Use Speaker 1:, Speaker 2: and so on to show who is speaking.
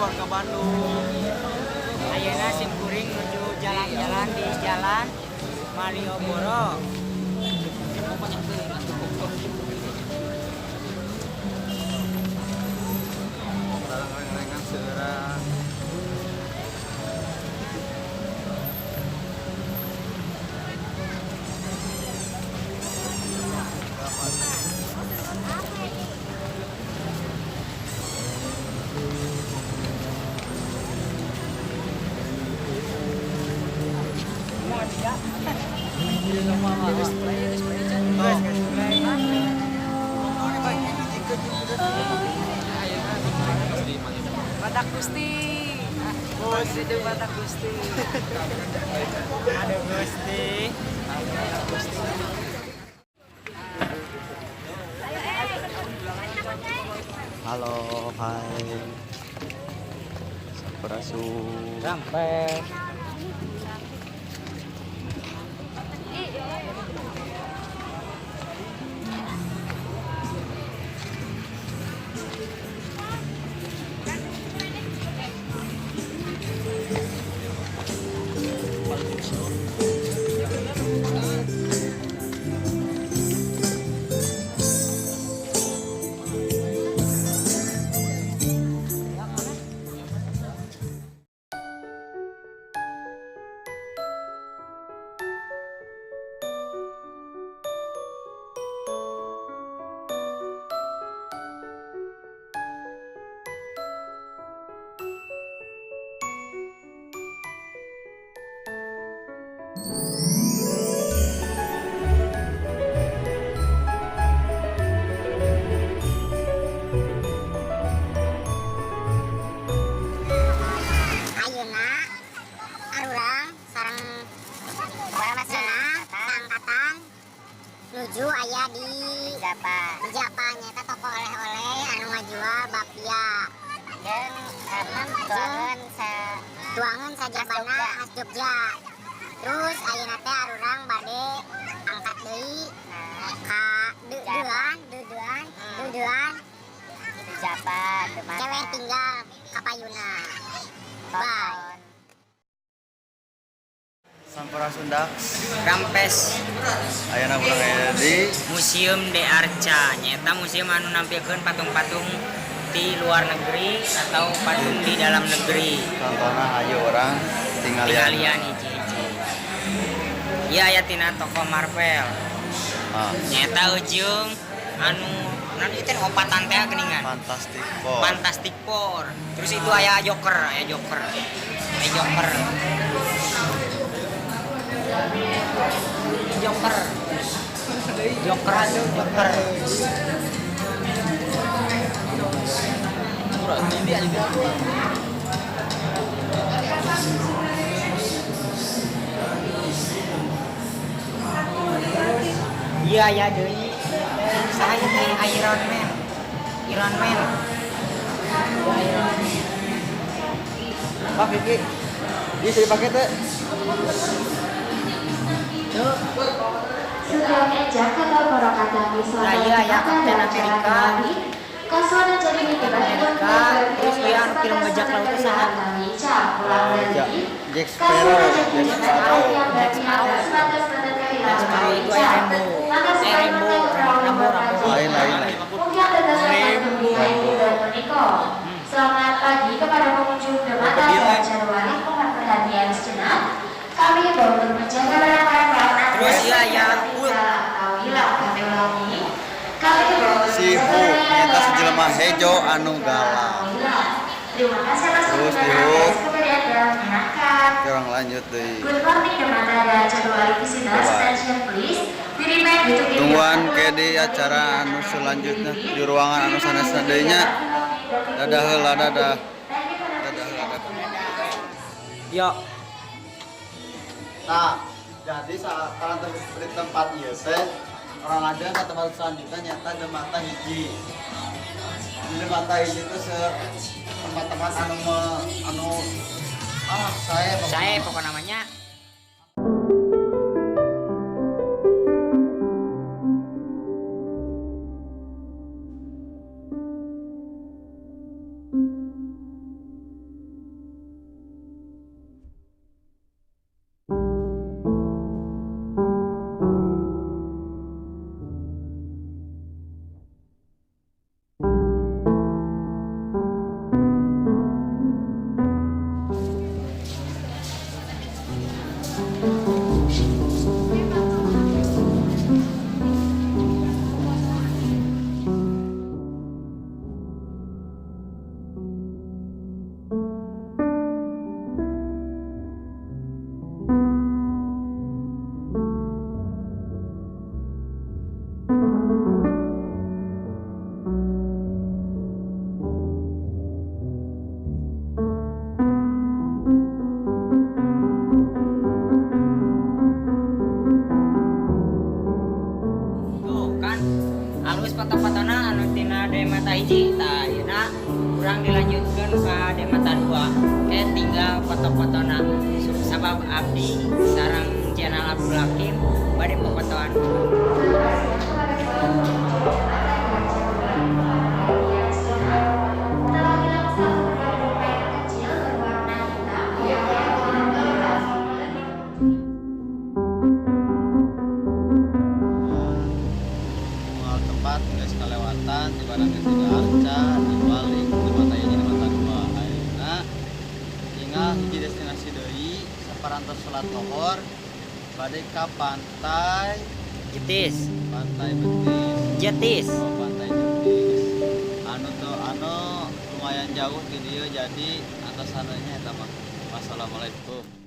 Speaker 1: warga Bandung.
Speaker 2: Ayeuna sim kuring nuju jalan-jalan di Jalan Malioboro.
Speaker 1: Rengan seurang.
Speaker 2: Batak Gusti. Bos itu Batak Gusti. Ada Gusti.
Speaker 1: Halo, hai. Sampurasun.
Speaker 2: Sampai.
Speaker 3: Ayeuna arurang sareng angkatan nuju aya di Japa nyaeta toko oleh-oleh anu ngajual bapia jeung tuangan sajabana khas Jogja. Terus ayeuna teh arurang bade angkat deui ka deudean cewek tinggal ka payuna. Bye.
Speaker 1: Sampurasun Dax.
Speaker 2: Rampes.
Speaker 1: Ayeuna urang aya di
Speaker 2: Museum de Arca. Nyaeta museum anu nampilkeun patung-patung di luar negeri atau patung di dalam negeri.
Speaker 1: Contohna ayo urang tinggalian.
Speaker 2: Tinggalian hiji-hiji. Ieu aya tina toko Marvel.
Speaker 1: Ah.
Speaker 2: Nyaeta ujung anu naon ieu teh opatan teh geuningan.
Speaker 1: Fantastic Four.
Speaker 2: Fantastic Four. Terus itu aya Joker, aya Joker. Aya Joker. Joker. Joker, Joker. Iya ya deui. Saya teh Iron Man. Iron Man.
Speaker 1: Pak Kiki. Ieu bisa dipake teh.
Speaker 2: Nah, iya ya Captain America. America. Terus ieu anu film bajak laut teh saha?
Speaker 1: Jack Sparrow, Jack Sparrow.
Speaker 2: Jack Sparrow. Jack Sparrow itu aya Rambo. Rambo, Rambo, Rambo.
Speaker 1: Lain lain lain.
Speaker 2: Rambo.
Speaker 4: Selamat pagi kepada pengunjung Demata dan Januari, mohon perhatian sejenak. Kami himbau untuk menjaga barang-barang Anda
Speaker 2: Terus iya ya,
Speaker 4: atau hilang. Kami ulangi. Kami himbau untuk
Speaker 1: Si
Speaker 4: menjaga
Speaker 1: Hulk
Speaker 4: barang-barang
Speaker 1: nyata sejelema
Speaker 4: Anda
Speaker 1: hejo anu galak.
Speaker 4: atau hilang. Terima kasih atas
Speaker 1: Terus
Speaker 4: kunjungan
Speaker 1: di
Speaker 4: Anda.
Speaker 1: Hulk.
Speaker 4: Semoga Anda menyenangkan.
Speaker 1: Kurang lanjut deui.
Speaker 4: Good morning Demata dan Januari visitors.
Speaker 1: Bye-bye.
Speaker 4: Attention please. We remind you to keep your
Speaker 1: Tungguan ke di acara anu selanjutnya di ruangan anu sanesna deui nya. Dadah heula dadah. Dadah heula dadah.
Speaker 2: Yo.
Speaker 1: Nah, jadi saat kalian di tempat ieu teh orang lanjut ke tempat selanjutnya nyata Demata hiji. Di Demata hiji itu se tempat-tempat anu me, anu ah saya
Speaker 2: Saya pokok namanya. hiji. Tah, ayeuna urang dilanjutkeun ka Demata 2. Ke tinggal foto-fotona. Sabab abdi sareng Jenal Abdul Hakim bade popotoan.
Speaker 4: Telah hilang satu buah dompet kecil berwarna hitam yang telah
Speaker 1: Unggal tempat geus kalewatan di barang geus di Arca, di balik, di mata hiji, di mata dua. Ayeuna tinggal hiji destinasi deui saparantos salat lohor bade ka pantai.
Speaker 2: Jetis.
Speaker 1: Pantai Betis.
Speaker 2: Jetis.
Speaker 1: Oh, Pantai Jetis. Anu tuh anu lumayan jauh di dieu, jadi atasannya eta mah. Wassalamualaikum.